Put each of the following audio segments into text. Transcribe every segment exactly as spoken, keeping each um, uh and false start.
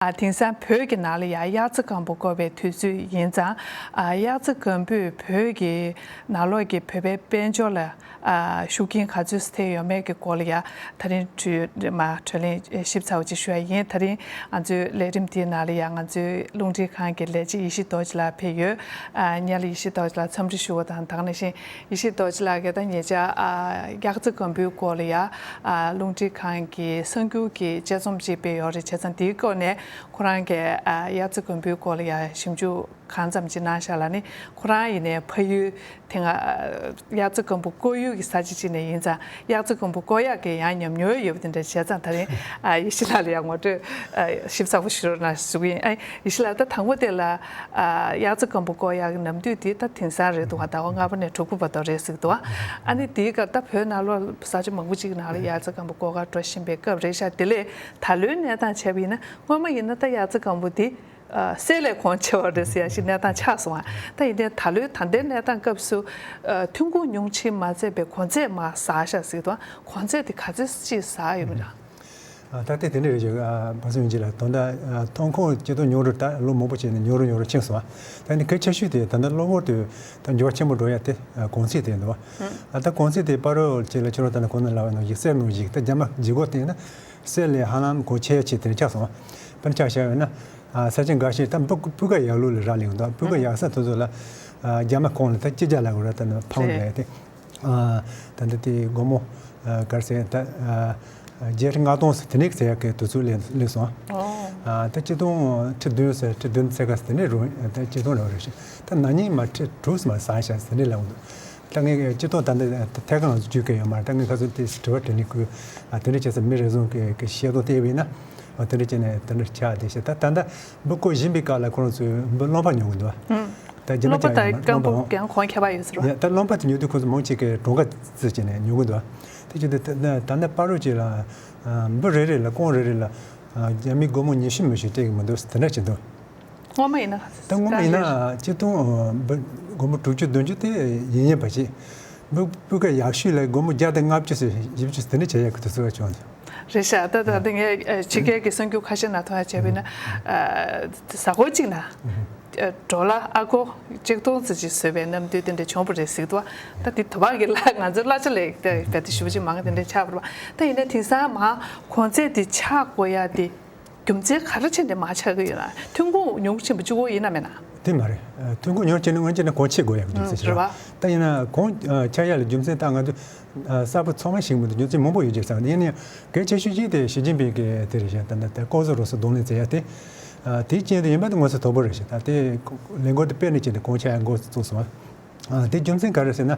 ཨ། དེང་སང་བོད་ཀྱི་ནང་ལ་ཡང་དབྱར་རྩྭ་དཀར་པོ་བརྐོ་བའི་དུས་ཚོད་ཡིན་ཙང་། ཨ། དབྱར་རྩྭ་དཀར་པོས་བོད་ཀྱི་ནང་ལོགས་ཀྱི་བོད་པའི་དཔལ་འབྱོར་ལ། ཨ། ཤུགས་རྐྱེན་ག་ཚོད་ཐེབས་ཡོད་མེད་ཀྱི་སྐོར་ལ་ཡང་དེ་རིང་དུས་མ་གྲོས་གླེང་ཞིབ་ཚགས་པོ་ཅིག་ཞུ་ཡ་ཡིན། དེ་རིང་ང་ཚོའི་ལས་རིམ་འདིའི་ནང་ལ་ཡང་ང་ཚོའི་རླུང་འཕྲིན་ཁང་གི་ལས་བྱེད་ཡེ་ཤེས་རྡོ་རྗེ་ལགས་ཕེབས་ཡོད། ཨ། སྔོན་ལ་ཡེ་ཤེས་རྡོ་རྗེ་ལགས་འཚམས་འདྲི་ཞུ་བ་དང་། དེ་ག་ནང་བཞིན་ཡེ་ཤེས་རྡོ་རྗེ་ལགས་ཀྱིས་ད་ཉེ་ཆར། ཨ། དབྱར་རྩྭ་དཀར་པོའི་སྐོར་ལ་ཡང་། ཨ། རླུང་འཕྲིན་ཁང་གི་གསར་འགྱུར་གྱི་དཔྱད་རྩོམ་ཅིག་སྤེལ་ཡོད་རེད། བྱས་ཙང་དེའི་སྐོར་ནས་ཁོ་རང་གིས། ཨ། དབྱར་རྩྭ་དཀར་པོའི་སྐོར་ལ་ཡང་ཞིབ་འཇུག་གང་ཙམ་ཅིག་གནང་བཞག་ལ་ནི། ཁོ་རང་ཡིན་ནའི་ཕ་ཡུལ་དེ་སྔ། ཨ། དབྱར་རྩྭ་དཀར་པོ་བརྐོ་ཡུལ་གྱི་ས་ཆ་ཅིག་ནས་ཡིན་ཙང་། དབྱར་རྩྭ་དཀར་པོ་བརྐོ་ཡག་གི་ཡང་ཉམས་མྱོང་ཡོད་པ་དེ་འདྲ། བྱས་ཙང་དེ་རིང་། ཨ། ཡེ་ཤེས་ལགས་ལ་ཡང་ངོ་སྤྲོད། ཨ། ཞིབ་ཚགས་པོ་ཞུ་རོགས་གནང་ཞུ་གི་ཡིན། ཨ། ཡེ་ཤེས་ལགས། ད་དང་པོ་དེ་ལ། ཨ། དབྱར་རྩྭ་དཀར་པོ་བརྐོ་ཡག་གི་ནམ་དུས་དེ་ད་དེང་སང་རེད་འདུག་ག་ཟླ་བ་ལྔ་པ་ནས་དྲུག་པ་བར་དུ་རེད་ཟེར་གི་འདུག་ཨ་ནི་དེའི་སྐབས་ད་བོད་ནང་ལོགས་ས་ཆ་མང་པོ་ཅིག་ནང་ལ་དབྱར་རྩྭ་དཀར་པོ་བརྐོ་གར་འགྲོ་བཞིན་པའི་སྐབས་རེད་ཤག་དེ་ལས་ད་ལོའི་གནས་སྟངས་བྱས་པ་ཡིན་ན། སྔོན་མ་ཡིན་ན་ད་དབྱར་རྩྭ་དཀར་པོ་དེ། ཨ། གསེར་ལས་གོང་ཆེ་བ་རེད་ཟེར་ཡ་ཞིག་གནས་སྟངས་ཆགས་སོང་ཨ། ད་ཡིན་ནའི་ད་ལོའི་ད་ལྟའི་གནས་སྟངས་སྐབས་སུ། ཨ། ཐོན་ཁུངས་ཉུང་ཕྱིར་མ་ཚད་པའི་གོང་ཚད་མར་ཟག་ཤག་ཟེར་དུས། གོང་ཚད་དེ་ག་ཚོད་ཅིག་ཟག་ཡོད་མེད་ལ། ཨ། ད་ལྟའི་དེ་འདྲ་རེད་ཤག་ཨ། བ་སུ་ཡོན་ཅི་ལགས། ད་ལྟ། ཨ། ཐོན་ཁུངས་སྤྱིར་བཏང་ཉུང་རུ། ད་ལོ་མང་པོ་བྱས་ནས་ཉུང་རུ་ཉུང་རུ་ཕྱིན་སོང་ཨ། ད་ནི་གལ་ཆེ་ཤོས་དེ་ད་ལྟ་གློ་བུར་དུ་ད་འགྱུར་བ་ཆེན་པོ་འགྲོ་ཡ་དེ། ཨ། གོང་ཚད་དེ་འདུག་ཨ། ད་གོང་ཚད་དེ་ཕ་རོལ་ཅིག་ལ་ཁྱོད་རང་ད་ནི་གོང་ན་ལབ་པ་ནང་བཞིན་གསེར་ནང་བཞིན། ད་རྒྱ་མ་ལྗིད་ཁོག་བལྟས་ན། གསེར་ལས་ཧ་ལམ་གོང་ཆེ་ཆེ་དེ་ཆགས་སོང་བ། དཔེར་ན་ཆ་བཞག་ཡོད་ན། ཨ། ས་ཆ་འགའ་ཤས་ད་སྤུ་སྤུས་ཀ་ཡག་ལོས་ལ་རག་ལས་ཡོང་འདུག་སྤུས་ཀ་ཡག་ས་དེ་ཚོ་ལ། ཨ། རྒྱ་མ་གོང་ལ་ད་སྤྱི་རྒྱ་ལ་གོ་ར་ད་ནི་ཕའུན་ཌི་ལ་ཡ་དེ། ཨ། ད་ལྟ་དེ་སྒོར་མོ། ཨ། ག་རེ་ཟེར་ད། ཨ། བརྒྱད་ཁྲི་ལྔ་སྟོང་ཟེར་དེ་འདྲ་ཟེར་ཡག་གི་དུས་ཚོད་སླེབས་སླེབས་སོང་། ཨོ། ཨ། ད་ཆིག་སྟོང་ཁྲི་བདུན་ཟེར། ཁྲི་བདུན་ཚེག་ཁ་ཟེར་དེ་འདྲ་རུ། ད་ཆིག་སྟོང་ལ་རེད་ཤག་ད་ན་ནིང་མར་ཁྲི་དྲུག་མར་ཟག་ཤག་ཟེར་དེ་འདྲ་ལབ་འདུག་ད་ངས་སྤྱིར་བཏང་ད་ལྟ་ཐད་ཀར་ང་ཚོ་བརྒྱུད་མཁན་ཡོད་མ་རེད། ད་ངས་ཁ་སང་དེ་དྲི་བ་དྲིས་ནས་ཁོས། ཨ། དེ་འདྲ་བྱས་ཙང་མི་རེ་ཟུང་གི་གི་བཤད་སྟངས་བལྟས་པ་ཡིན་ན། ཨ། དེ་འདྲ་བྱས་ནས་དེ་འདྲ་ཆགས་བསྡད་ཤག་ད་ད་ལྟ་འབུ་བརྐོ་བཞིན་པའི་སྐབས་ལ་ཁོ་རང་ཚོས་འབུ་རློན་པ་ཉོ་གི་འདུག་ཨ། ད་རྒྱ་ནག་རློན་པ་ཅང་ཡོད་མ་རེད། དང་རློན་པ་འོང་། སྐམ་པོ་ཡང་གོང་ཁྱད་པར་ཡོད་ཟེར་བ། ཡ། ད་རློན་པ་དེ་ཉོ་དུས་ཁོ་ཚོ་མང་ཆེ་གིས་གྲངས་ཀ་བརྩིས་བྱས་ནས་ཉོ་གི་འདུག་ཨ། དེ་བྱས་ཏེ་ད་ད་ལྟ་ཕ་རོལ་ཅིག་ལ། ཨ། འབུ་རེ་རེ་ལ་རྐང་རེ་རེ་ལ། ཨ། རྒྱ་མིའི་སྒོར་མོ་ཉི་ཤུ་མི་ཞིག་སྤྲད་ཀྱི་མི་འདུག་དེ་འདྲ་བྱས་འདུག་སྔོན་མ་ཡིན་ན། ད་སྔོན་མ་ཡིན་ན་ཆིག་སྟོང་། ཨ། འབུ་སྒོར་མོ་དྲུག་ཅུ་བདུན་ཅུ་དེ་ཡིན་ཡིན་པ་ཞིག་འབུ་སྤུས་ཀ་ཡག་ཤོས་ལ་སྒོར་མོ་བརྒྱ་དང་ལྔ་བཅུ་ཙམ་བཞི་བཅུ་ཙམ་དེ་འདྲ་བྱེད་ཡག་གི་དུས་ཚོད་བྱུང་འདུག་རེད་ཤག་ད་ད་ལྟ་ངས་ཕྱི་རྒྱལ་གྱི་གསར་འགྱུར་ཁ་ཤས་ནང་མཐོང་ཡ་བྱས་པ་ཡིན་ན། ཨ། གཟའ་འཁོར་གཅིག་ན་ཌོ་ལར་ཨ་སྒོར་ཆིག་སྟོང་ཙམ་ཅིག་བཟོས་པའི་གནམ་དུས་དེ་འདྲ་བྱུང་བ་རེད་ཟེར་འདུག་ད་དེ་དུ་བ་གི་ལ་ང་ཚོའི་གླ་ཆ་ལས་དེ་དེ་ཞེ་པོ་ཅིག་མང་གི་དེ་འདྲ་ཆགས་པ་རེད་པ། ད་ཡིན་ན་དེང་སང་མར་གོང་ཚད་དེ་ཆག་དགོས་ཡ་དེ་རྒྱུ་མཚན་ག་རེ་བྱས་ནས་མར་ཆག་གི་ཡོད་ན། ཐོན་ཁུངས་ཉུང་ཕྱིན་པ་གཅིག་པོ་ཡིན་ན་མེད་ན། དེ་མ་རེད། ཨ། ཐོན་ཁུངས་ཉུང་བྱས་ནས་སྔོན་ཆད་ནས་གོང་ཆག་དགོས་ཡ་གི་རྒྱུ་མཚན་ཞིག་རེད་པ། རེད་པ། ད་ཡིན་ན་གོང་ཆག་ཡ་ལ་རྒྱུ་མཚན་ད་ང་ཚོ། ཨ། གསར་པ་ཚང་མ་ཤེས་ཀྱི་མི་འདུག་རྒྱུ་མཚན་མང་པོ་ཡོད་ཀྱི་རེད་བསམ། ཡིན་ན་ཡང་གལ་ཆེ་ཤོས་གཅིག་དེ་ཞི་ཅིན་ཕིང་གིས་དེ་རེད་ཤག་ད་ལྟ་ལྐོག་ཟ་རུལ་སུངས་གདོང་ལེན་བྱེད་ཡ་དེ། ཨ། དེའི་རྐྱེན་དུ་ཡིན་པ་དེ་མངོན་གསལ་དོད་པོ་རེད་ཤག་ད་དེ་ལས་འགུལ་དེ་སྤེལ་ནས་བྱས་ཏེ་གོང་ཆག་ཡ་འགོ་བཙུགས་སོང་། ཨ། དེ་རྒྱུ་མཚན་ག་རེ་ཟེར་ན།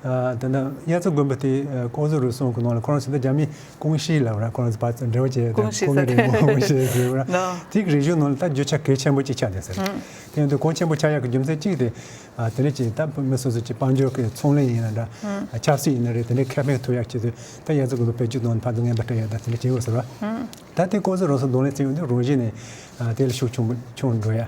ཨ། ད་ལྟ་དབྱར་རྩྭ་དགུན་འབུ་དེ། ཨ། ལྐོག་ཟ་རུལ་སུངས་གི་ནང་ལ་ཁོ་རང་ཚོ་ད་རྒྱ་མིའི་ཀུང་ཤི་ལབ་ར། ཁོ་རང་ཚོ་ཕར་ཚུར་འབྲེལ་བ་བྱས་ཏེ་ཀུང་ཤི་ཀུང་ཟེར་ལི་རིང་མོ་ཞེས་ཟེར་བ་ར། ནོ། དེ་གི་རིག་གཞུང་ནང་ལ་ད་རྒྱུ་ཆ་གལ་ཆེན་པོ་གཅིག་ཆགས་བསྡད་ཟེར། ཨ། དེ་ཡིན་དུས་གོང་ཆེན་པོ་ཆགས་ཡག་གི་རྒྱུ་མཚན་གཅིག་དེ། ཨ། དེ་འདྲ་ཅིག་ད་མི་སོ་སོ་ཅིག་དཔལ་འབྱོར་གྱི་ཚོང་ལས་ཡིན་ན་འདྲ། ཨ། ཆབ་སྲིད་ཡིན་ན་རེད། དེ་འདྲའི་ཁེ་ཕན་ཐོབ་ཡག་ཆེད་དུ་ད་དབྱར་རྩྭ་དགུན་འབུ་བེད་སྤྱོད་གཏོང་ནས་ཕར་ཚུར་རྔན་པ་སྤྲད་ཡག་ད་དེ་འདྲ་བྱེད་དགོས་ཟེར་བ། ད་དེ་ལྐོག་ཟ་རུལ་སུངས་གདོང་ལེན་བྱེད་ཡོང་དུས་རང་བཞིན་ནས། ཨ། དེ་ལ་ཤུགས་ཆུང་ཆུང་འགྲོ་ཡ།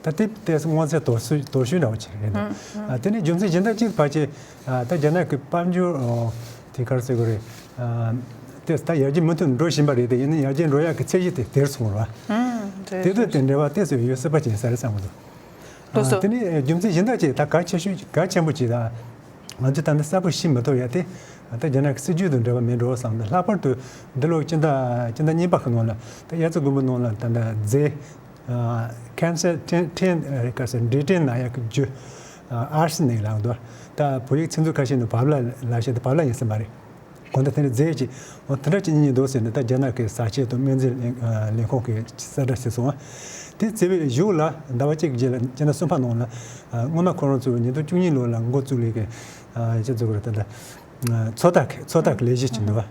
ད་དེ་ལྟས་སུ་མངོན་གསལ་དོད་ཤོས་དོད་ཤོས་འདྲ་བོ་ཅིག་རེད་འདུག་ཨ། དེ་ནས་རྒྱུ་མཚན་གཞན་དག་ཅིག་ཕལ་ཆེར། ཨ། ད་རྒྱ་ནག་གི་དཔལ་འབྱོར། ཨོ། དེ་ག་རེ་ཟེར་དགོས་རེད། ཨ། དེ་ད་ཡར་རྒྱས་མུ་མཐུད་འགྲོ་བཞིན་པ་རེད་དེ། ཡིན་ན་ཡར་རྒྱས་འགྲོ་ཡག་གི་ཚད་གཞི་དེ་དེར་སོང་ར། ཨང་། རེད། དེ་དང་དེ་འབྲེལ་བ་དེ་ཚོ་ཡོད་སྲིད་པ་ཅན་ས་རེད་བསམ་གྱི་འདུག་ལགས་སོ། ཨ། དེ་ནས་རྒྱུ་མཚན་གཞན་དག་ཅིག་ད་གལ་ཆེ་ཤོས་གལ་ཆེན་པོ་ཅིག་ད་ང་ཚོས་ད་ནི་གསལ་པོ་ཤེས་མི་ཐུབ་ཡ་དེ། ད་རྒྱ་ནག་གི་སྲིད་ཇུས་དང་འབྲེལ་བ་མེད་འགྲོ་བསམ་གྱི་འདུག་ལྷག་པར་དུ་འདི་ལོ་སྤྱི་ཟླ་སྤྱི་ཟླ་གཉིས་པ་གི་ནང་ལ་ད་དབྱར་རྩྭ་དགུན་འབུ་ནང་ལ་ད་ལྟ་རྫས། ཨ། ཀན་སར་ཕྲན་ཕྲན། ཨ། ག་རེ་ཟེར། འབྲས་སྐྲན་ན་ཡག་གི་རྒྱུ། ཨ། ཨར་སི་ནིག་ལབ་འདུག་ད་བོད་ཡིག་ཚིག་མཛོད་ཁ་ཤས་ནང་བབ་ལ་ལབ་བཤད་དེ་བབ་ལ་ཡིན་ས་མ་རེད། གང་ལྟར་དེ་ནི་རྫས་ཀྱི། འོ། དེ་འདྲ་ཅིག་རྙེད་འདུག་ཟེར་ནས་ད་རྒྱ་ནག་གི་ཟ་ཆས་དང་སྨན་རྫས་ལས། ཨ། ལས་ཁུངས་ཀྱིས་གསལ་བསྒྲགས་བྱས་སོང་། དེ་བྱས་པའི་གཞུག་ལ་ཟླ་བ་གཅིག་རྗེས་ལ་སྤྱི་ཟླ་གསུམ་པ་ནང་ལ། ཨ། སྔོན་མ་ཁོ་རང་ཚོས་ཉིས་སྟོང་བཅུ་གཉིས་ལོ་ལ་འགོ་བཙུགས་ལས་ཀྱི། ཨ། ཅི་ཟེར་དགོས་རེད། ད་ལྟ། ཨ། ཚོད་ལྟ་ཚོད་ལྟ་གི་ལས་གཞི་ཅིག་འདུག་པ།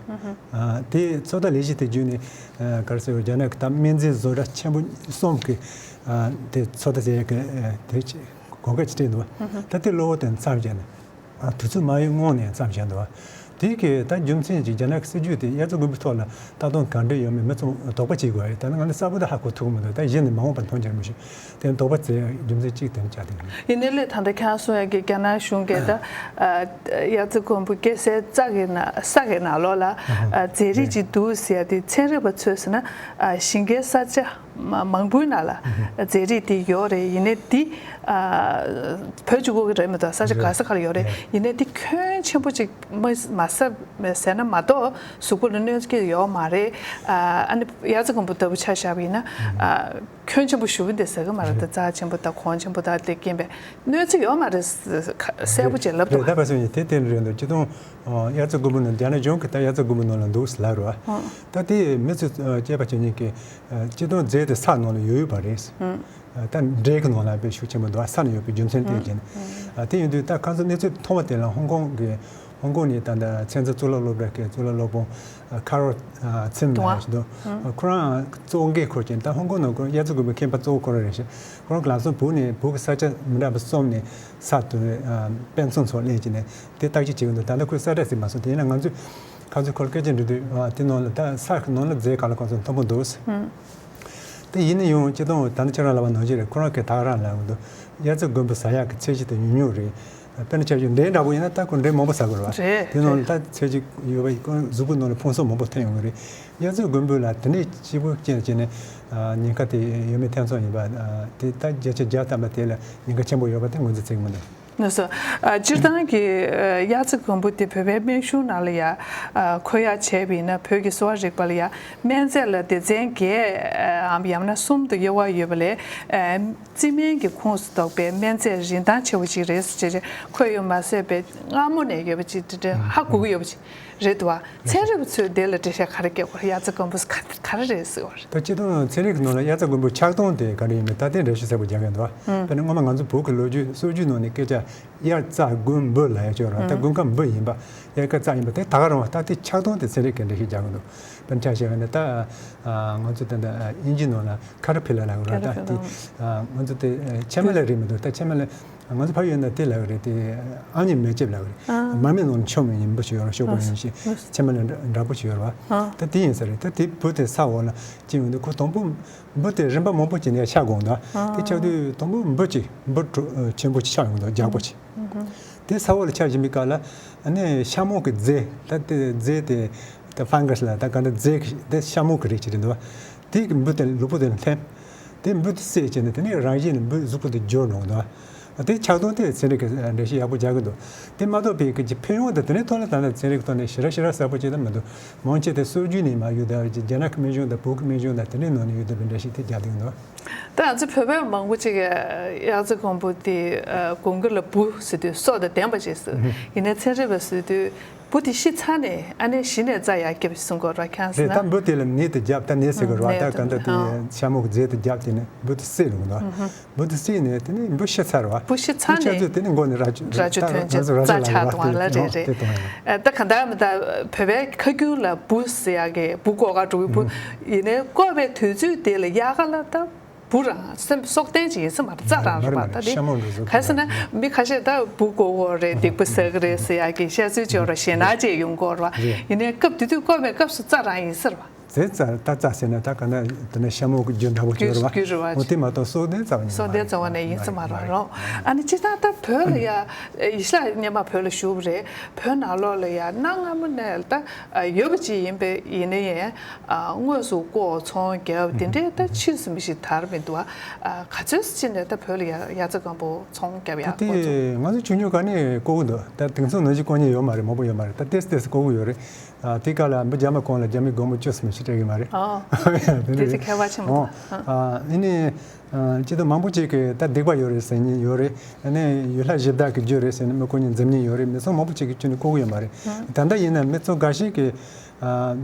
ཨ། དེ་ཚོད་ལྟ་ལས་གཞི་དེ་བརྒྱུད་ནས། ཨ། ག་རེ་ཟེར། རྒྱ་ནག་གི་ད་སྨན་རྫས་བཟོ་གྲྭ་ཆེན་པོ་གསུམ་གྱིས། ཨ། དེ་ཚོད་ལྟ་བྱེད་ཡག་གི། ཨ། དེ་ཅིག་གོང་འགྲིལ་ཅིག་སྤྲད་འདུག་པ། ད་དེ་གློ་བུར་དུ་མཚམས་བཞག་ནས། ཨ། དུས་ཚོད་མ་ཡོལ་སྔོན་ནས་མཚམས་བཞག་འདུག་པ། དེ་གི་ད་རྒྱུ་མཚན་གྱིས་རྒྱ་ནག་གི་སྲིད་ཇུས་དེ་དབྱར་རྩྭ་དགུན་འབུའི་ཐོག་ལ་ལྟ་སྟངས་ག་འདྲ་ཡོད་མེད་མི་ཚང་དོགས་པ་བྱེད་དགོས་པ་རེད། ད་ནི་ང་ནི་གསལ་པོ་ད་ཧ་གོ་ཐུབ་ཀྱི་མི་འདུག་ད་གཞི་ནས་མ་འོངས་པ་མཐོང་རྒྱུ་རེད། མི་ཤེས། དེ་ནི་དོགས་པ་བྱེད་རྒྱུ་མཚན་གཅིག་དེ་ནི་ཆགས་བསྡད་ཡོད། ཡིན་ནའི་ལས་ད་ལྟ་ཁྱེད་རང་གསུང་ཡག་གི་རྒྱ་ནག་གཞུང་གིས་ད། ཨ། དབྱར་རྩྭ་དགུན་འབུ་སྐྱེ་སའི་རྩྭ་གི་ནང་ས་གི་ནང་ལོགས་ལ། ཨ། རྫས་རིགས་ཅིག་འདུག་ཟེར་ཡ་དེ་ཚན་རིག་པ་ཚོས་ཟེར་ན། ཨ། ཞིང་ཁའི་ས་ཆ། མ་མང་པོའི་ནང་ལ་རྫས་རིགས་དེ་ཡོད་རེད། ཡིན་ནའི་འདི་ཨ་བོད་གཅིག་པོ་གི་རེད་མི་འདུག་ས་ཆ་ག་ས་ག་ལ་ཡོད་རེད། ཡིན་ནའི་འདི་ཁྱོན་ཆེན་པོ་ཅིག་མ་མ་ཟ་ཟས་ན་མ་གཏོགས་གཟུགས་པོ་ལ་གནོད་སྐྱེལ་ཡོད་མ་རེད། ཨ་ཨ་ནི་དབྱར་རྩྭ་དགུན་འབུ་ལྟ་བུ་ཆ་བཞག་པ་ཡིན་ན་ཨ་ཁྱོན་ཆེན་པོ་ཞེ་པོ་འདི་ཟ་གི་མ་རེད། ད་རྩ་ཆེན་པོ་དང་གོང་ཆེན་པོ་དང་དེ་རྐྱེན་པས་གནོད་འཚེ་ཡོད་མ་རེད། གསལ་པོ་ཅིག་ལབ་འདུག་རེད། ད་བ་སོང་ཡིན་དེ་དེ་རེད་འདུག་སྤྱིར་བཏང་དབྱར་རྩྭ་དགུན་འབུ་ནང་རྒྱ་ནག་གཞུང་གི་ད་དབྱར་རྩྭ་དགུན་འབུ་ནང་ལ་འདུག་ཟེར་ལབ་རེད་བ། ད་དེ་མི་ཚོས་སྐྱེས་པ་བྱེད་མཁན་གྱི་སྤྱིར་བཏང་རྫས་དེ་ས་ནང་ལ་ཡོད་ཡོད་པ་རེད། ད་འབྲས་ཀྱི་ནང་ལ་དཔེ་ཤུགས་ཆེན་པོ་འདུག་ས་ནང་ཡོད་པའི་རྒྱུ་མཚན་དེ་བཞིན། དེ་ཡིན་དུས་ད་ཁ་སང་གནས་ཚུལ་མཐོང་བ་དེ་ལ་ཧོང་ཀོང་གི་ཧོང་ཀོང་ནས་ད་ལྟ་ཚན་རྩལ་གཙུག་ལག་སློབ་གྲྭ་གི་གཙུག་ལག་སློབ་དཔོན་ཁ་རོ་ཚིམ་ལགས་ཞིག་འདུག་ཁོ་རང་གཙོ་བོ་འགན་འཁུར་ཅིང་ད་ཧོང་ཀོང་ནང་ཁོ་རང་དབྱར་རྩྭ་དགུན་འབུའི་མཁས་པ་གཙོ་བོ་ཁོ་རང་རེད་ཤག་ཁོ་རང་གི་ལམ་སང་བོད་ནས་བོད་ཀྱི་ས་ཆ་མི་འདྲ་བ་གསུམ་ནས་ས་དེ་དཔེ་མཚོན་ཚོ་ལེན་བྱས་ནས་དེ་བརྟག་དཔྱད་བྱེད་ཀྱི་འདུག་ད་ལྟ་ཁོས་གསལ་བསྒྲགས་ཟིན་མ་སོང་། དེ་ཡིན་ན་ང་ཚོས་ཁ་ཚོད་ཁོར་སྐད་ཆ་འདྲི་དུས་དེ་ནང་ལ་ད་ས་ནང་ལ་རྫས་ག་ལ་གང་འཚམ་མཐོན་པོ་འདུག་དེ་ཡིན་ན་ཡང་སྤྱིར་བཏང་ད་ནི་ཁྱེད་རང་ལབ་པ་ནང་བཞིན་རེད། ཁོ་རང་གིས་ད་ག་རང་ལབ་འདུག་དབྱར་རྩྭ་དགུན་འབུ་ཟ་ཡག་གི་ཚད་གཞི་དེ་ཉུང་ཉུང་རེད། དཔེར་ན་ཆ་བཞག་འབྲས་འདྲ་པོ་ཡིན་ན་ད་ཁོ་འབྲས་མང་པོ་ཟ་དགོས་རེད་བ། རེད། དེ་ནང་ལ་ད་ཚད་གཞི་ཡོད་པ་ཡིན་ན་གཟུགས་པོ་ནང་ལ་ཕུང་གསོག་མང་པོ་ཐོན་ཡོང་གི་རེད། དབྱར་རྩྭ་དགུན་འབུ་ལ་དེ་འདྲའི་སྐྱིད་པོ་ཅན་བྱས་ནས་ཉེན་ཁ་དེ་ཡོད་མེད་ཐེ་ཚོམ་ཡིན་པ་དེ་ད་བརྒྱ་ཆ་བརྒྱ་ཐམ་པ་དེ་ལ་ཉེན་ཁ་ཆེན་པོ་ཡོད་པ་དེ་ངོས་འཛིན་བྱེད་ཀྱི་མི་འདུག་ལགས་སོ། ཨ་སྤྱིར་བཏང་གི་ཨ་དབྱར་རྩྭ་དགུན་འབུ་དེ་བོད་པའི་སྨན་གཞུང་ནང་ལ་ཡ་ཨ་འཁོད་ཡག་བྱས་པ་ཡིན་ན་བོད་ཀྱི་གསོ་བ་རིག་པ་ལ་ཡ་སྨན་རྫས་ལ་སྡེ་ཚན་བརྒྱད་ཨམ་ཡང་ན་གསུམ་དུ་དབྱེ་བ་ཡོད་པ་ལས་ཨ་རྩི་སྨན་གྱི་ཁོངས་སུ་གཏོགས་པའི་སྨན་རྫས་རིན་ཐང་ཆེ་བ་ཅིག་རེད་ཟེར་བྱས་འཁོད་ཡོད་མ་ཟད་པའི་སྔ་མོ་ནས་ཡོད་པ་ཅིག་དེ་འདྲ་ཧ་གོ་གི་ཡོད་པ་ཅིག་རེད་འདུག་བ། ཚན་རིག་པ་ཚོས་དེ་ལ་འགྲེལ་བཤད་ག་རེ་བརྒྱབ་དགོས་རེད། དབྱར་རྩྭ་དགུན་འབུ་ག་ག་རེ་རེད་ཟེར་བ་རེད། ད་སྤྱིར་བཏང་ཚན་རིག་གི་ནང་ལ་དབྱར་རྩྭ་དགུན་འབུ་ཆགས་སྟངས་དེ་ག་རེ་ཡིན་མིན་ད་ལྟའི་འགྲེལ་བཤད་གསལ་པོ་རྒྱག་གི་འདུག་བ། དཔེར་ན་སྔོན་མ་ང་ཚོ་བོད་ཀྱི་ལོ་རྒྱུས་སྲོལ་རྒྱུན་ནང་ནས་སྐད་ཆ་དབྱར་རྩྭ་དགུན་འབུ་ལབ་ཡ་ཅིག་ཡོད་རེད་བ། ད་དགུན་ཁ་འབུ་ཡིན་པ་དབྱར་ཁ་རྩྭ་ཡིན་པ་དེ་ད་ག་རང་བ། ད་དེ་ཆགས་སྟངས་དེ་ཚན་རིག་གིས་འགྲེལ་བཤད་རྒྱག་གི་འདུག་དཔེར་ན་ཆ་བཞག་པ་ན་ད་ང་ཚོ་ད་ལྟ་དབྱིན་ཇིའི་ནང་ལ་ཁ་ཏར་པི་ལར་ལབ་ཡོད་རེད་བ། ད་དེ་ང་ཚོ་དེ་ཕྱེ་མ་ལེབ་རེད་མི་འདུག་ད་ཕྱེ་མ་ལེབ། ང་ཚོ་ཕ་ཡུལ་ན་དེ་ལབ་ཀྱི་རེད། དེ་ཨ་མྱེས་མེ་ལྕེབ་ལབ་ཀྱི་རེད། མར་མེ་ནང་ལ་མཆོང་མེ་ཡིན་འབུ་ཞིག་ཡོད་རེད། ཤོག་གུ་ཡིན་ཞིག་ཕྱེ་མ་ལེབ་འདྲ་པོ་ཞིག་ཡོད་རེད་བ། ད་དེ་ཡིན་ས་རེད། ད་དེ་འབུ་དེ་ས་འོག་ལ་ཅི་ཡོང་དུས་ཁོ་དང་པོ་འབུ་དེ་རིམ་པ་མང་པོ་ཅིག་ནས་ཆགས་དགོས་འདུག་དེ་ཆགས་དུས་དང་པོ་འབུ་ཅིག་འབུ་དྲུག་ཆེན་པོ་ཅིག་ཆགས་ཡོང་འདུག་རྒྱགས་པོ་ཅིག་དེ་ས་འོག་ལ་ཆགས་བཞིན་པའི་སྐབས་ལ་ཨ་ནི་ཤ་མོག་གི་རྫས། ད་དེ་རྫས་དེ་ད་ཕང་གྷ་སི་ལ་ད་ག་འདྲ་རྫས་ཀྱི་དེ་ཤ་མོག་གི་རིགས་ཅིག་རེད་འདུག་དེ་གི་འབུ་དེ་ལུས་པོ་དེ་ལ་ཐིམ། དེ་འབུ་དེ་བསད་བྱས་ནས་དེ་ནས་རང་བཞིན་ནས་འབུ་གཟུགས་པོ་དེ་འགྱུར་འགྲོ་གི་འདུག་དེ་ཆགས་སྟངས་དེ་ཚན་རིག་གི་འགྲེལ་བཤད་ཡག་པོ་རྒྱག་གི་འདུག་དེ་མ་གཏོགས་པའི་གི་ཕན་ཡོན་དང་དེ་འདྲའི་ཐོག་ལ་ད་ལྟ་ཚན་རིག་གི་ཐོག་ནས་ཞེ་དྲག་ཞེ་དྲག་གསལ་པོ་ཅིག་ད་མི་འདུག་མང་ཆེ་དེ་སྲོལ་རྒྱུན་ནས་མར་ཡོད་དེ་རྒྱ་ནག་གི་སྨན་གཞུང་དང་བོད་ཀྱི་སྨན་གཞུང་དང་དེ་འདྲའི་ནང་ནས་ཡོད་བསྡད་པའི་འགྲེལ་བཤད་དེ་རྒྱག་བསྡད་ཀྱི་འདུག་ད་ང་ཚོ་བོད་པ་མང་པོ་ཅིག་གིས་དབྱར་རྩྭ་དགུན་འབུ་དེ་དགུན་ཁ་ལ་འབུ་ཟེར་དུས་སྲོག་དང་ལྡན་པ་ཅིག་ཟེར། ཡིན་ནའི་ཚན་རིག་པ་ཟེར་དུས་འབུ་དེ་ཤི་ཚར་ནས་ཨ་ནི་གཞི་ནས་རྩྭ་ཡར་བརྒྱབ་གསུང་གི་ཡོད་རེད་བ། ཁྱེད་རང་ཟེར་ན། རེད། ད་འབུ་དེ་ལ་ནད་དེ་བརྒྱབ། ད་ནད་ཟེར་གི་རེད་བ། ད་ག་འདྲ་དེ་ཤ་མོག་གི་རྫས་དེ་བརྒྱབ་དེ་ནས་འབུ་དེ་བསད་ཡོང་གི་འདུག་འབུ་དེ་བསད་ནས་དེ་ནས་འབུ་ཤི་ཚར་བ། འབུ་ཤི་ཚར་ནས་ཤི་ཚར་དུས་དེ་ནས་མགོ་ནས་རྭ་ཅོ་རྭ་ཅོ་ཐོན་ཅིག་རྩྭ་ཆགས་འདུག་བ། ལ་རེད་རེད། དེ་གཏོང་ཡ། ད་ག་འདྲ་མི་ད་བོད་པའི་ཁ་རྒྱུན་ལ་འབུ་ཟེར་ཡ་གི་འབུ་བརྐོ་ག་འགྲོ་གི་འབུ་ཡིན་ནའི་བརྐོ་བའི་དུས་ཚོད་དེ་ལ་དབྱར་ཁ་ལ་ད། འབུ་རང་སེམས་སྲོག་ལྡན་ཅིག་ཡིན་ས་མ་རེད། རྩྭ་རང་རེད་པ། ད་དེ་ཤ་མོག་འདྲ་བཟོ་ག་རེ་ཟེར་ན་མི་ཁ་ཤས་ད་འབུ་བརྐོ་གི་ཡོད་རེད། སྡིག་པ་བསགས་ཀྱི་རེད་ཟེར་ཡག་གི་བཤད་ཚུལ་ཅིག་ཡོད་རེད། ཞེད་སྣང་ཅིག་ཡོང་གི་ཡོད་རེད་པ། ཡིན་ནའི་སྐབས་དེ་དུས་བརྐོ་བའི་སྐབས་སུ་རྩྭ་རང་ཡིན་ས་རེད་པ། དེ་རྩྭ་ད་རྩྭ་ཟེར་ན་ད་ག་ན་དེ་ནས་ཤ་མོག་གི་རྒྱུ་འདྲ་པོ་ཅིག་ཡོད་རེད་པ། འོ་དེ་མ་གཏོགས་སྲོག་ལྡན་རྩྭ་བ་ཡིན་ས་མ་རེད། སྲོག་ལྡན་རྩྭ་བ་ནས་ཡིན་ས་མ་རེད། རེད། ཨ་ནི་སྤྱིར་བཏང་ད་བོད་ལ་ཡ་ཡེ་ཤེས་ལགས་སྔོན་མ་བོད་ལ་བཞུགས་པ་རེད། བོད་ནང་ལོགས་ལ་ཡ་གནའ་སྔ་མོ་ནས་ད་ཡོད་པ་ཅིག་ཡིན་པས་ཡིན་ནའི། ཨ་དངོས་སུ་བརྐོ་ཚོང་རྒྱབ་དེ་འདྲས་ད་ཕྱིས་སུ་མི་ཞིག་དར་མི་འདུག་ཨ་ག་ཚོད་ཅིག་ནས་ད་བོད་ལ་ཡ་དབྱར་རྩྭ་དགུན་འབུ་ཚོང་རྒྱབ་ཡ་ད་དེ་བརྐོ་ཚོང་། ང་ཚོ་ཆུང་ཆུང་སྒང་ནས་བརྐོ་གི་འདུག་ད་དེང་སང་ནང་བཞིན་བརྐོ་མཁན་ཡོད་མ་རེད། མང་པོ་ཡོད་མ་རེད། ད་ཏོག་ཙམ་ཏོག་ཙམ་བརྐོ་གི་ཡོད་རེད། ཨ་དེ་ག་ལ་འབུ་རྒྱ་མ་གང་ལ་རྒྱ་མའི་སྒོར་མོ་བཅུ་གསུམ་ཞིག་སྤྲད་གི་མ་རེད། ཨོ། དེ་ཚོ་ཁྱད་པར་ཆེན་པོ་འདུག་ཨ་ཨ་ནི་ཨ་སྤྱིར་བཏང་མང་པོ་ཅིག་གིས་ད་སྡིག་པ་ཡོད་རེད་ཟེར་མཁན་ཡོད་རེད། ཨ་ནི་ཡུལ་ལྷ་གཞི་བདག་གི་རྒྱུ་རེད་ཟེར་ནས་མི་བརྐོ་མཁན་འཛེམ་མཁན་ཡོད་རེད། མི་ཚང་མང་པོ་ཅིག་གིས་ཁྱོན་ནས་བརྐོ་གི་ཡོད་མ་རེད། ད་ལྟ་ཡིན་ན་མི་ཚང་འགའ་ཤས་ཀྱིས་ཨ་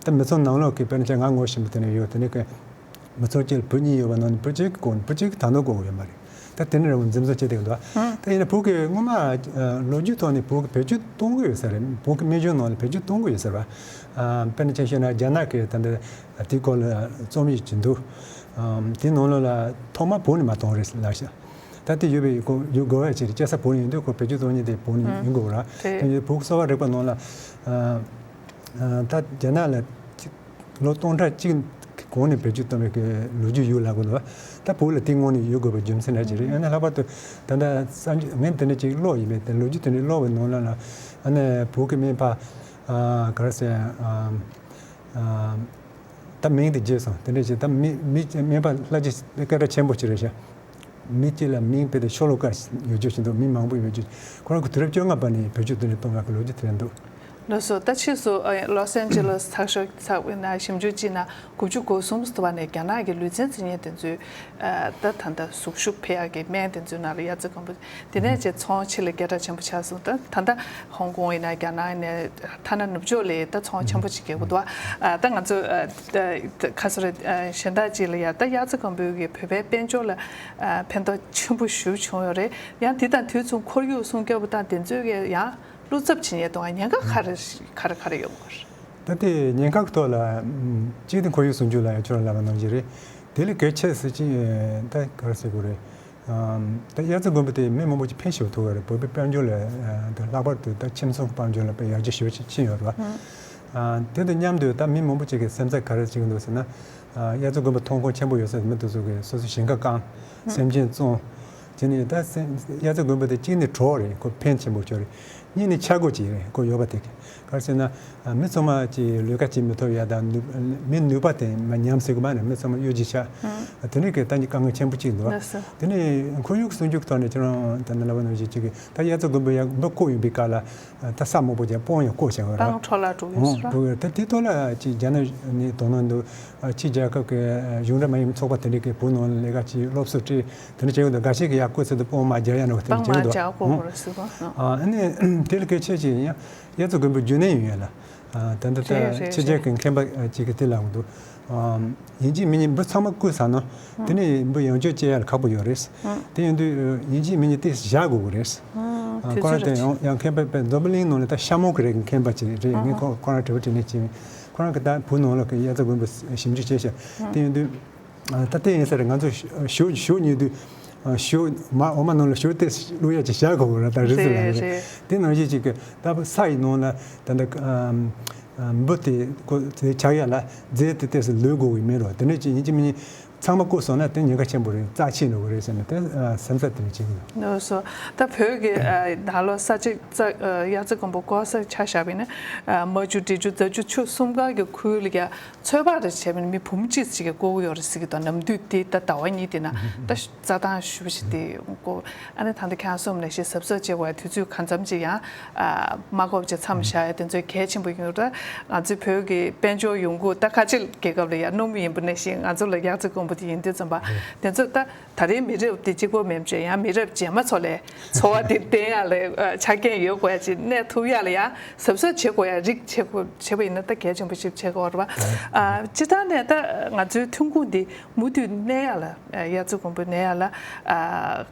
ད་མི་ཚང་ནང་ལོགས་ཀྱི་དཔེར་ན་ང་ངོ་ཤེས་པ་དེ་འདྲ་ཡོད། དེ་ནས་ཀྱི་མི་ཚང་གཅིག་ལ་བུ་གཉིས་ཡོད་པ་ནང་ནས་བུ་གཅིག་གིས་བརྐོས་ནས་བུ་གཅིག་གིས་ད་དུང་བརྐོ་གི་ཡོད་མ་རེད། ད་དེ་ནས་རང་འཛེམ་ཟོན་བྱེད་བསྡད་ཀྱི་འདུག་ད་ཡིན་ན་བོད་ཀྱི་སྔོན་མ་ལོ་རྒྱུས་ཐོག་ནས་བོད་ཀྱི་བེད་སྤྱོད་གཏོང་གི་ཡོད་ས་རེད། བོད་ཀྱི་སྨན་གཞུང་ནང་ལ་བེད་སྤྱོད་གཏོང་གི་ཡོད་ས་རེད་པ། དཔེར་ན་ཆ་བཞག་ན་རྒྱ་ནག་གི་ད་ལྟ་དེའི་སྐོར་ལ་རྩོམ་ཡིག་ཅིག་འདུག་དེའི་ནང་ལོགས་ལ་ཐོག་མར་བོད་ནས་མར་གཏོང་རེད་ལབ་ཤག་ད་དེ་ཡོད་པའི་ཡོད་དགོས་པ་ཅིག་རེད། སྐྱེ་ས་བོད་ནས་ཡིན་དུས་ཁོ་བེད་སྤྱོད་གཏོང་མཁན་དེ་བོད་ནས་ཡིན་དགོས་ར། དེ་ཡིན་དུས་བོད་ཀྱི་གསོ་བ་རིག་པ་ནང་ལ་ད་རྒྱ་ནག་ལ་ལོ་སྟོང་ཕྲག་གཅིག་གོང་ནས་བེད་སྤྱོད་བཏང་བའི་གི་ལོ་རྒྱུས་ཡོད་ལབ་དགོས་འདུག་ད་བོད་ལ་དེ་སྔོན་ནས་ཡོད་དགོས་པའི་རྒྱུ་མཚན་འདྲ་ཅིག་རེད། ཡང་ན་ལྷག་པར་དུ་ད་ལྟ་གསར་འགྱུར་ངས་དེ་འདྲ་ཅིག་ཀློག་ཡིན་པས། དེ་ལོ་རྒྱུས་དེ་འདྲ་ཀློག་པའི་ནང་ལ་ཨ་ནི་བོད་ཀྱི་སྨན་པ་ག་རེ་ཟེར། ད་མིང་དེ་བརྗེད་སོང་། དེ་འདྲ་བྱས་ད་མི་མི་སྨན་པ་ལྷ་རྗེ་སྐད་གྲགས་ཆེན་པོ་ཅིག་རེད་ཤག་མི་གཅིག་ལ་མིང་དཔེ་དེ་ཤོ་ལོ་ཀ་ཡོད་རྒྱུ་ཞིག་འདུག་མི་མང་པོ་ཡོད་རྒྱུ། ཁོ་རང་གི་དུས་རབས་བཅོ་ལྔ་པ་ནས་བོད་བརྒྱུད་འདི་འདྲ་གཏོང་ཡག་གི་ལོ་རྒྱུས་དེ་འདྲ་འདུག་ལགས་སོ། ད་ཕྱིས་སུ་ཨ་ལོས་ཨན་ཇི་ལོས་ཚགས་ཤོག་ཚགས་པའི་ནང་ཞིབ་འཇུག་ཅིག་ན་དགུ་བཅུ་གོ་གསུམ་ཙམ་པ་ནས་རྒྱ་ནག་གི་ལུས་རྩལ་འཛིན་མཁན་དེ་ཚོའི་ཨ་ད་ད་ལྟ་ཟུག་གཞུག་འཕེལ་ཡག་གི་སྨན་དེ་ཚོའི་ནང་ལ་དབྱར་རྩྭ་དགུན་འབུ། དེ་ནས་ཅིག་ཚོང་ཕྱི་ལ་སྐད་གྲགས་ཆེན་པོ་ཆགས་སོང་། ད་ད་ལྟ་ཧོང་ཀོང་ཡིན་ན་རྒྱ་ནག་ཡིན་ན་ཐ་ན་ནུབ་ཕྱོགས་ལ་ད་ཚོང་ཆེན་པོ་ཅིག་རྒྱག་གི་འདུག་ཨ་ད་ང་ཚོ་ཨ་ད་ཁ་སོ་རེ་ཨ་གཞན་དག་ཅིག་ལ་ཡ་ད་དབྱར་རྩྭ་དགུན་འབུ་གི་བོད་པའི་དཔལ་འབྱོར་ལ་ཨ་ཕན་ཐོགས་ཆེན་པོ་ཞེ་པོ་བྱུང་ཡོད་རེད། ཡང་དེ་དང་དུས་མཚུངས་ཁོར་ཡུག་སྲུང་སྐྱོབ་པ་དང་དེ་ཚོའི་གི་ཡང་བློ་འཚབ་བྱེད་ཉེན་དང་ཉེན་ཁ་ག་རེ་ག་རེ་ག་རེ་ཡོད་མ་རེད། ད་ལྟའི་ཉེན་ཁ་གི་ཐོག་ལ་ཨམ་གཅིག་དེ་ཁོར་ཡུག་སྲུང་སྐྱོབ་ལ་ཡང་ཁྱོད་རང་ལབ་པ་ནང་བཞིན་རེད། དེ་ལས་གལ་ཆེ་ཤོས་ཅིག་ད་ག་རེ་ཟེར་དགོས་རེད། ཨམ་ད་དབྱར་རྩྭ་དགུན་འབུ་དེ་མི་མང་པོ་ཅིག་ཕན་ཞེ་པོ་ཐོགས་ཡོད་རེད། བོད་པའི་དཔལ་འབྱོར་ལ་ཨ་ད་ལྷག་པར་དུ་ད་ཁྱིམ་ཚང་དཔལ་འབྱོར་ལ་དཔེ་ཡར་རྒྱས་ཞེ་པོ་ཅིག་ཕྱིན་ཡོད་རེད་བ། ཨ་དེ་དང་མཉམ་དུ་ད་མི་མང་པོ་ཅིག་གི་སེམས་ཚབ་ག་རེ་བྱེད་ཀྱི་འདུག་ཟེར་ན། ཨ་དབྱར་རྩྭ་དགུན་འབུ་ཐོན་ཁུངས་ཆེན་པོ་ཡོད་ས་མི་དེ་ཚོ་གིས་སོ་སོའི་ཞིང་ཁ་བཀང་། སེམས་ཅན་བཙོང་། དེ་ནས་ད་སེམས་དབྱར་རྩྭ་དགུན་འབུ་དེ་གཅིག་ནི་གྲོགས་རེད། ཁོ་ཕན་ཆེན་པོ་ཅིག་རེད། གཉིས་ནི་ཆ་སྒོ་ཅིག་རེད། ཁོ་ཡོད་པ་དེ་གིས་ག་རེ་ཟེར་ན། ཨ་མི་ཚང་མ་ཅིག་ལས་ཀ་བྱེད་མི་ཐུབ་ཡ་དང་ནུས་མི་ནུས་པ་དེ་མ་ཉམས་སྲིད་ཀྱི་མ་རེད། མི་ཚང་མ་གཡོ་སྒྱུ་ཆགས། དེ་འདྲ་གི་ད་ནི་དཀའ་ངལ་ཆེན་པོ་ཅིག་འདུག་ལགས་སོ། དེ་ནས་ཁོར་ཡུག་སྲུང་སྐྱོབ་ཐོག་ནས་ཁྱེད་རང་ད་ནི་ལབ་པ་ནང་བཞིན་ཅིག་གི་ད་དབྱར་རྩྭ་དགུན་འབུ་ཡག་འབུ་བརྐོས་ཡོང་པའི་སྐབས་ལ་ད་ས་མང་པོ་ཅིག་སྤང་ཡང་བརྐོས་བཞག་ཡོད་རེད། སྤང་འཕྲོ་བརླག་འགྲོ་གི་ཡོད་ཟེར་བ། འགྲོ་གི་ཡོད། ད་དེ་ཐོག་ལ་ཅིག་རྒྱ་ནག་ནས་དོ་སྣང་འདུག་ཕྱི་རྒྱལ་ཁབ་ཀྱི་གཞུང་འབྲེལ་མ་ཡིན་པའི་ཚོགས་པ་དེ་འདྲ་གི་བོད་ནང་ལ་ལས་ཀ་བྱེད་སློབ་གསོ་སྤྲད་དེ་འདྲ་བྱེད་ཀྱི་འདུག་འགའ་ཤས་ཀྱིས་ཡར་བརྐོས་ཚར་དུས་སྤང་མར་རྒྱག་ཡ་ནང་བ་དེ་འདྲ་བྱེད་ཀྱི་འདུག་སྤང་མར་རྒྱག་དགོས་པ་རེད་ཟེར་བ། ཨ་ནི་དེ་ལ་གལ་ཆེ་ཅིག་ཡིན་ཡ། དབྱར་རྩྭ་དགུན་འབུ་རྒྱུན་གནས་ཡོང་ཡ་ལ། ཨ་ད་འདི་ལྟ་རེད་རེད་ཕྱི་རྒྱལ་རེད། གྱི་མཁན་པ་ཅིག་གིས་དེ་ལབ་འདུག་ཨམ་ཡིན་གཅིག་མིན་གཉིས་འབུ་ཚང་མ་བརྐོས་ཚར་ན། དེ་ནས་འབུ་ཡང་བསྐྱར་སྐྱེ་ཡ་ལ་ཁག་པོ་ཡོད་རེད། དེ་ཡིན་དུས་ཡིན་གཅིག་མིན་གཉིས་དེ་བཞག་དགོས་ཀྱི་རེད། ཨ་དེ་ཁོ་རང་ཚོ་དེ་རེད། ཡང་ཡང་མཁན་པ་དཔེ་འཛམ་བུ་གླིང་ནང་ལ་ད་ཤ་མོང་གི་རིགས་མཁན་པ་ཅིག་རེད། ངས་ཁོ་ཁོ་རང་དྲི་བ་དྲིས་ལན་བྱས། ཁོ་རང་གིས་ད་བོད་ནང་ལ་གི་དབྱར་རྩྭ་དགུན་འབུ་ཞིབ་འཇུག་བྱས་ཤག་དེ་ཡིན་དུས། ཨ་ད་ལྟ་ཡིན་ས་རེད། ང་ཚོ་ཞོ་ཞོ་ཉོས་དུས་ཨ་ཞོ་མ་འོ་མ་ནང་ལ་ཞོ་དེ་བླུག་ཡ་ཅིག་བཞག་དགོས་རེད། ད་རི་སི་ལ་རེད་རེད། དེ་ནང་བཞིན་ཅིག་གི་ད་ས་ཡི་ནང་ལ་ད་ལྟ་ཨམ་ཨམ་འབུ་དེ་ཁོ་དེ་ཆགས་ཡ་ལ་རྫས་དེ་ཏོག་ཙམ་ལུད་དགོས་ཀྱི་མེད་རོ། དེ་འདྲ་ཅིག་ཡིན་གཅིག་མིན་གཉིས་ཚང་མ་བརྐོས་སོང་ན་དེ་ཉེན་ཁ་ཆེན་པོ་རེད། རྩ་ཆད་འགྲོ་གི་རེད་ཟེར་ནས་དེ་ཨ་སེམས་འཚབ་དེ་འདྲ་བྱེད་ཀྱི་འདུག་ལགས་སོ། ད་བོད་ཀྱི་ཨ་ད་ལོ་ས་ཆ་རྩ་ཨ་དབྱར་རྩྭ་དགུན་འབུ་བརྐོ་ས་ཆ་བཞག་པ་ཡིན་ན་ཨ་རྨ་ཆུ་འབྲི་ཆུ་རྫ་ཆུ་ཆུ་གསུམ་ཀ་གི་ཁུལ་ལ་ཡ། ཚོད་དཔག་རེ་བྱས་པ་ཡིན་ན་མི་འབུམ་གཅིག་ཅིག་གིས་བརྐོ་གི་ཡོད་རེད་ཟེར་གྱི་འདུག་ནམ་དུས་དེ་ད་ཟླ་བ་གཉིས་དེ་ན་ད་རྩྭ་ཐང་ཞེ་པོ་ཅིག་དེ་བརྐོ། ཨ་ནི་ད་ལྟ་ཁྱེད་རང་གསུངས་པ་ནང་བཞིན་གཟབ་གཟབ་བྱེད་དགོས་ཡ། དུས་ཚོད་གང་འཚམ་ཅིག་ཡང་ཨ་མ་བརྐོ་བྱས་མཚམས་བཞག་ཡ་དེ་ཚོ་གལ་ཆེན་པོ་ཡིན་རེད། ང་ཚོའི་བོད་ཀྱི་དཔལ་འབྱོར་ཡོང་སྒོ་ད་ཁ་ཆེ་རྒྱལ་ཁབ་ལ་ཡ་སྣུམ་ཡིན་པ་ནང་བཞིན་ང་ཚོ་ལ་དབྱར་རྩྭ་དགུན་འབུ་དེ་ཡིན་དུས་ཙམ་པ་དེ་ཚོ་ད། ད་རེས་མི་རབས་དེ་གཅིག་པོ་མིན་པ་བྱས་ཡང་མི་རབས་རྗེས་མ་ཚོ་ལ་འཚོ་བ་དེ་བརྟན་ཡག་ལ་ཆ་རྐྱེན་ཡོད་དགོས་ཡ་ཅིག་གནས་ཐུབ་ཡག་ལ་ཡང་གཟབ་གཟབ་བྱེད་དགོས་ཡ། རིགས་བྱེད་དགོས་བྱེད་པ་ཡིན་ན་ད་གལ་ཆེན་པོ་ཞིག་བྱེད་དགོས་རེད་བ། ཨ་སྤྱིར་བཏང་ནས་ད་ང་ཚོའི་ཐོན་ཁུངས་འདི་མུ་མཐུད་གནས་ཡག་ལ་དབྱར་རྩྭ་དགུན་འབུ་གནས་ཡག་ལ་ཨ་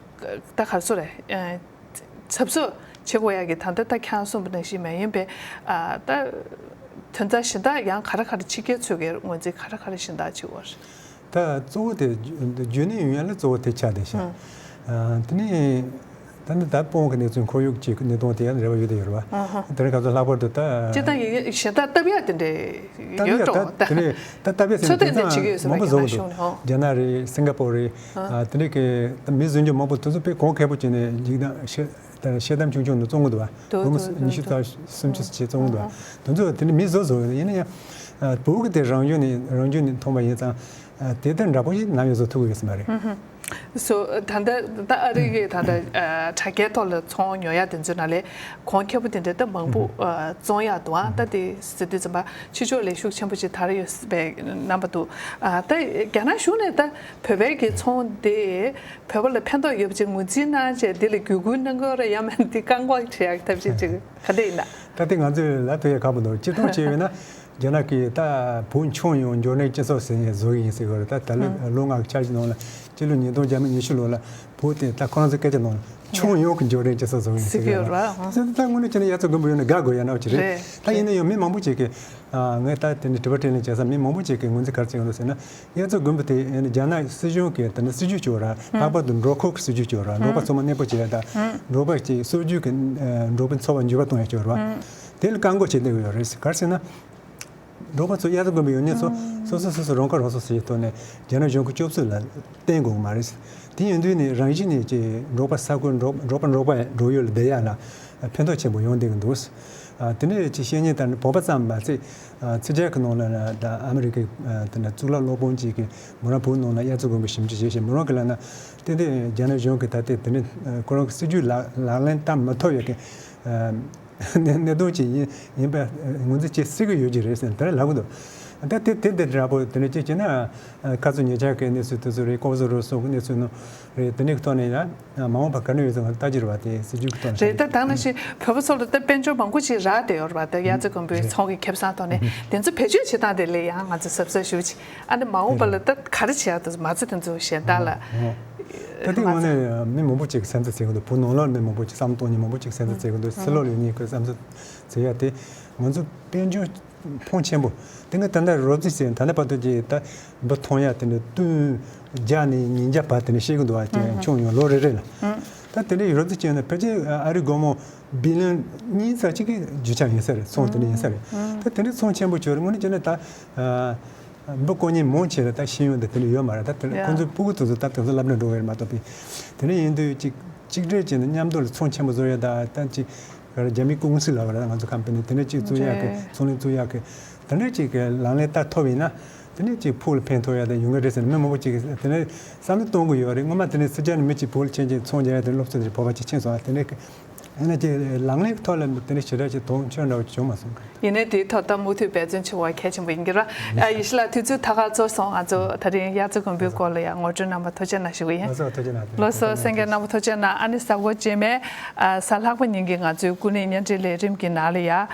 ད་ག་རེ་ཟེར་དགོས་རེད། གཟབ་གཟབ་བྱེད་དགོས་ཡ་གི་ད་ལྟ་ད་ཁྱེད་རང་གསུངས་པ་ནང་བཞིན་མ་ཡིན་པའི་ཨ་ད་དོན་རྩ་གཞན་དག་ཡང་ག་རེ་ག་རེ་ཕྱི་རྒྱལ་ཚོ་གི་ངོས་འཛིན་ག་རེ་ག་རེ་གཞན་དག་བྱེད་དགོས་རེད། ད་གཙོ་བོ་དེ་རྒྱུན་གནས་ཡོང་ཡ་ལ་གཙོ་བོ་དེ་ཆགས་བསྡད་ཤག་ཨ་དེ་ནས་ད་ནི་ད་སྤོང་གི་གནས་ཚུལ་ཁོར་ཡུག་ཅིག་གནས་སྟངས་དེ་ཡང་རེ་བ་ཡོད་དེ་ཡོད་རེད་བ། ཨ་ཧ། དེ་རིང་ཁ་སང་ལྷག་པར་དུ་ད་སྤྱིར་བཏང་ཡིན་གཞན་དག་བཏབ་ཡ་དེ་འདྲ་བཏབ་ཡོད་ཡ་འགྲོ་ད་ད། དེ་ནས་ད་བཏབ་ཡ་ཟེར་ཚོད་ནས་ལྟ་དེ་ཡ་ཚོ་ཡོད་ཟེར་མང་པོ་བ་རྒྱ་བཟོ་ནག་གི་འདུག་གཞུང་ནས་ཧོ། རྒྱ་ནག་རེད། སིང་ག་པོར་རེད། ཨ་དེ་འདྲ་གི་ད་མི་བཟོ་རྒྱུ་མང་པོ་དེ་ཚོ་དཔེ་གོང་ཁེ་པོ་བྱས་ནས་འཇིག་དང་ཤེས་ད་ཤེས་དམ་ཆུང་ཆུང་ནས་བཙོང་གི་འདུག་བ། དུ་སྒོར་མོ་དུ་ཉི་ཤུ་དང་སུམ་ཅུ་ཅིག་བཙོང་གི་འདུག་བ། དུ་དེ་ཚོ་དེ་འདྲ་མི་བཟོ་བཟོ་ཡོད། ཡིན་ན་ཡང་བོད་ཀྱི་དེ་རང་བྱུང་ནས་རང་བྱུང་ནས་མཐོང་པ་ཡིན་ཙང་། ཨ་དེ་ལྟར་འདྲ་པོ་ཞིག་ནམ་ཡང་བཟོ་ཐུབ་ཀྱི་ཡོད་ས་མ་རེད། སོ་ད་ལྟ་ད་ཨ་རི་གི་ད་ལྟ་ཨ་དྲ་རྒྱའི་ཐོག་ལ་ཚོང་ཉོ་ཡ་དེ་ཚོའི་ནང་ལས་གོང་ཁེ་པོ་དེ་འདྲ་ད་མང་པོ་ཨ་བཙོང་ཡ་འདུག་ཨ་ད་དེ་ཟེར་དུས་ཙམ་པ་ཕྱི་ཕྱོགས་ལས་ཤུགས་ཆེན་པོ་ཅིག་དར་ཡོད་པའི་རྣམ་པ་འདུག་ཨ་ད་རྒྱ་ནག་གཞུང་ནས་ད་བོད་པའི་གི་ཚོང་དེ་བོད་པ་ལ་ཕན་ཐོགས་ཡོད་པ་ཅིག་ངོས་འཛིན་གནང་བྱས་དེ་ལ་བརྒྱུད་སྐུལ་གནང་དགོས་རེད། ཡང་མིན་དེ་བཀག་འགོག་བྱེད་ཡ་གི་ཐབས་ཤེས་ཅིག་ག་འདྲ་ཡིན་ན། ད་ལྟ་ང་ཚོས་ལབ་ཐུབ་ཡ་ཁག་པོ་འདུག་སྤྱིར་བཏང་བྱས་པས་ན། རྒྱ་ནག་གིས་ད་བོད་ཁྱོན་ཡོངས་འབྱོར་འབྲིང་སྤྱི་ཚོགས་ཟེར་ནས་བཟོ་གི་ཡིན་ཟེར་གི་རེད། ད་ད་ལོ་ལོ་ལྔ་གི་འཆར་གཞི་ནང་ལ་སྤྱི་ལོ་ཉིས་སྟོང་བརྒྱ་མེད་ཉི་ཤུ་ལོ་ལ་བོད་དེ་ད་ཁོ་རང་ཚོའི་སྐད་ཆ་ནང་ལ་ཁྱོན་ཡོངས་ཀྱི་འབྱོར་འབྲིང་སྤྱི་ཚོགས་བཟོ་གི་ཡིན་ཟེར་གི་རེད། ད་དངོས་གནས་བྱས་ན་དབྱར་རྩྭ་དགུན་འབུ་ཡོད་ན་དགའ་དགོས་ཡ་ན་ཅིག་རེད། ད་ཡིན་ན་ཡང་མི་མང་པོ་ཅིག་གིས་ངས་ད་དེ་འདྲ་དྲི་བ་དྲིས་ལན་བྱས་ཙང་མི་མང་པོ་ཅིག་གིས་ངོས་འཛིན་ག་རེ་བྱེད་ཀྱི་འདུག་ཟེར་ན། དབྱར་རྩྭ་དགུན་འབུ་དེ་རྒྱ་ནག་སྲིད་གཞུང་གིས་དེ་འདྲ་སྲིད་ཇུས་བཅོས་ར་ལྷག་པར་དུ་འབྲོག་ཁུལ་གྱི་སྲིད་ཇུས་བཅོས་ར་འབྲོག་པ་ཚང་མ་གནས་སྤོ་བྱས་ད་འབྲོག་པ་ཅིག་སྲོལ་རྒྱུན་གྱི་འབྲོག་པའི་འཚོ་བ་འགྱུར་བ་གཏོང་ཡ་བཅོས་ར་དེ་ལ་བཀག་འགོག་བྱེད་བསྡད་ཡོད་རེད། ག་རེ་ཟེར་ན། འབྲོག་པ་ཚོ་དབྱར་རྩྭ་དགུན་འབུ་ཡོད་མཁན་ཚོ་སོ་སོ་སོ་སོ་རང་ཁ་རང་གསོ་ཟེར་ཡའི་ཐོག་ནས་རྒྱ་ནག་གཞུང་གི་སྐྱོབ་གསོ་ལ་བརྟེན་དགོས་མ་རེད། དེ་ཡིན་དུས་ནས་རང་བཞིན་ནས་ཀྱི་འབྲོག་པ་ས་ཁུལ་འབྲོག་འབྲོག་པ་འབྲོག་པ་འབྲོག་ཡུལ་ལ་བསྡད་ཡ་ལ་ཕན་ཐོགས་ཆེན་པོ་ཡོང་བསྡད་ཀྱི་འདུག་ཨ། དེ་ནས་ཅིག་བཤད་མཁན་ད་ནི་བོད་པ་ཙམ་མ་ཚད། ཨ། ཕྱི་རྒྱལ་གྱི་ནང་ལ་ད་ཨ་མི་རི་ཀའི་ཨ་དེ་ནས་གཙུག་ལག་སློབ་དཔོན་ཅིག་གིས་མོ་རང་བོད་ནང་ལ་དབྱར་རྩྭ་དགུན་འབུ་ཞིབ་འཇུག་བྱས་ཤིང་། མོ་རང་གིས་ལབ་ན་ཏན་ཏན་རྒྱ་ནག་གཞུང་གིས་ད་ལྟའི་དེ་ནས་ཁོ་རང་གི་སྲིད་ཇུས་ལག་ལག་ལེན་བསྟར་མི་ཐུབ་ཡོད་མཁན། ཨ། གནད་གནད་དོན་ཅིག་ཡིན་ཡིན་པ་ངོས་འཛིན་བྱེད་སྲིད་ཀྱི་ཡོད་ཀྱི་རེད་ཟེར་དེ་འདྲ་ལབ་གི་འདུག་ད་དེ་དེ་དེ་འདྲ་པོ་དེ་འདྲ་ཅིག་བྱས་ན། ཨ། ཁ་སང་ཉེ་ཆར་གྱི་གནས་ཚུལ་དེ་ཚོ་རེད། ལྐོག་ཟ་རུལ་སུངས་ཀྱི་གནས་ཚུལ་ནང་རེད། དེ་འདྲའི་ཐོག་ནས་ཡང་མ་འོངས་པ་ག་འདྲ་ཡོད་ཚོད་ང་ལྟ་རྒྱུ་རེད་པ། དེ་སྲིད་ཇུས་ཀྱི་ཐོག་ནས། རེད། ད་ད་ནང་བཞིན་བོད་པ་ཚོ་ལ་ད་དཔལ་འབྱོར་མང་པོ་ཅིག་རག་བསྡད་ཡོད་རེད་པ། ད་དབྱར་རྩྭ་དགུན་འབུའི་ཚོང་གི་ཁེ་བཟང་ཐོག་ནས། དེ་ཚོ་བེད་སྤྱོད་བྱེད་སྟངས་དེ་ལ་ཡང་ང་ཚོ་གཟབ་གཟབ་ཞུ་ཅིག་ཨ་ནི་མ་འོངས་པ་ལ་ད་ག་རེ་བྱེད་ཡག་འདུག་མ་རྩ་དེ་ཚོ་གཞན་དག་ལ། ད་དེ་དངོས་གནས་མི་མང་པོ་ཅིག་གིས་སེམས་འཚབ་བྱེད་ཀྱི་འདུག་བོད་ནང་ལོགས་མི་མང་པོ་ཅིག་བསམ་བློ་གཏོང་མཁན་མང་པོ་ཅིག་སེམས་འཚབ་བྱེད་ཀྱི་འདུག་ཕྱི་ལོགས་ལ་ཡོད་མཁན་ཁོས་བསམ་འཚབ་བྱེད་ཡག་དེ། ང་ཚོ་དཔལ་འབྱོར་ཕོན་ཆེན་པོ། དེ་སྔ་ད་ལྟ་རོབ་ཙམ་ཟེར། ད་ལྟ་བར་དུ་ཅིག་ད་འབུ་ཐོན་ཡག་དེ་འདྲ་ཏུན་བརྒྱ་ནས་ཉིས་བརྒྱ་བར་དེ་འདྲ་བཤད་ཀྱི་འདུག་བ། ཅིག་མཆོང་ཡོང་ལོ་རེ་རེ་ལ། ད་དེ་འདྲའི་རོབ་ཙམ་བྱས་ན་ཕལ་ཆེར་ཨ་རིའི་སྒོར་མོ་བི་ལིན་གཉིས་ཙམ་ཅིག་གི་རྒྱུ་ཆ་ཡིན་ས་རེད། ཚོང་དེ་འདྲ་ཡིན་ས་རེད། ད་དེ་འདྲའི་ཚོང་ཆེན་པོ་བྱུང་རེད། དངོས་གནས་བྱས་ན་ད། ཨ། འབུ་རྐོ་མཁན་མང་ཆེ་ལ་ད་ཤེས་ཡོན་དང་དེ་འདྲ་ཡོད་མ་རེད། ད་དེ་ཁོང་ཚོའི་སྤུ་གུ་དེ་ཚོ་ད་དེ་ཚོ་སློབ་གྲྭ་འགྲོ་གི་རེད་མ་གཏོགས་པའི། དེ་འདྲ་ཡིན་དུས་ཅིག་གཅིག་སྒྲིལ་བྱས་ནས་མཉམ་དུ་ལ་ཚོང་ཆེན་པོ་བཟོ་ཡ། ད་ད་ཅིག་རྒྱ་མིའི་ཀུང་སི་ལབ་པ་རེད། ང་ཚོ་ཁམ་པ་ནི་དེ་འདྲ་ཅིག་བཙུགས་ཡག་གི། རེད། ཚོང་ལས་བཙུགས་ཡག་གི་དེ་འདྲ་ཅིག་གི་ལག་ལེན་བསྟར་ཐུབ་ཡིན་ན། དེ་ནས་ཅིག་ཕུགས་ལ་ཕན་ཐོགས་ཡ་དེ་ཡོང་གི་རེད་ཟེར་ནས་མི་མང་པོ་ཅིག་གིས་དེ་ནས་བསམ་བློ་གཏོང་གི་ཡོད་རེད། སྔོན་མ་དེ་ནས་སི་ཇ་ནས་མི་གཅིག་བོད་ལ་ཕྱིན་ཅིག་ཚོང་རྒྱག་ཡ་དེ་སློབ་གསོ་དེ་བོད་པ་ཅིག་ཕྱིན་སོང་། དེ་ནས་ཡིན་ན་ཅིག་ལག་ལེན་ཐོག་ལ་དེ་ནས་ཞེ་དྲག་ཅིག་དོན་འཁྱོལ་འདྲ་བོ་ཅིག་བྱུང་མ་སོང་། ཡིན་ནའི་དེའི་ཐོག་ད་མུ་མཐུད་འབད་བརྩོན་བྱེད་དགོས་གལ་ཆེན་པོ་ཡིན་གྱི་རེད། ཨ། ཡེ་ཤེས་ལགས། དུས་ཚོད་ད་ག་རྫོགས་སོང་། ང་ཚོ་ད་རིང་དབྱར་རྩྭ་དགུན་འབུའི་སྐོར་ལ་ཡང་ངོ་སྤྲོད་གནང་བར་ཐུགས་རྗེ་གནང་ཞུ་གི་ཡིན། ལགས་སོ། ཐུགས་རྗེ་གནང་། ལགས་སོ། གསན་མཁན་རྣམ་པ་ཐུགས་རྗེ་གནང་། ཨ་ནི་གཟའ་འཁོར་རྗེས་མའི་ཨ་གཟའ་ལྷག་པ་ཉིན་གྱི་ང་ཚོའི་ཀུན་གླེང་བརྙན་འཕྲིན་ལས་རིམ་གྱི་ནང་ལ་ཡ། ཨ།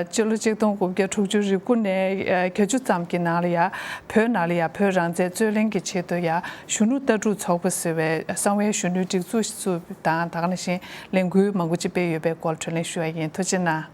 སྤྱི་ལོ་ཆིག་སྟོང་དགུ་བརྒྱ་དྲུག་ཅུ་རེ་དགུ་ནས་ཨ་བརྒྱད་ཅུ་ཙམ་གྱི་ནང་ལ་ཡ། བོད་ནང་ལ་ཡ་བོད་རང་བཙན་རྩོད་ལེན་གྱི་ཆེད་དུ་ཡ། གཞོན་ནུ་ལྟ་གྲུབ་ཚོགས་པ་ཟེར་བའི་གསང་བའི་གཞོན་ནུའི་སྒྲིག་འཛུགས་ཤིག་བཙུགས་དང་། ད་ག་ནང་བཞིན་ལས་འགུལ་མང་པོ་ཅིག་སྤེལ་ཡོད་པའི་སྐོར་དྲིས་ལན་ཞུ་ཡ་ཡིན། ཐུགས་རྗེ་གནང་།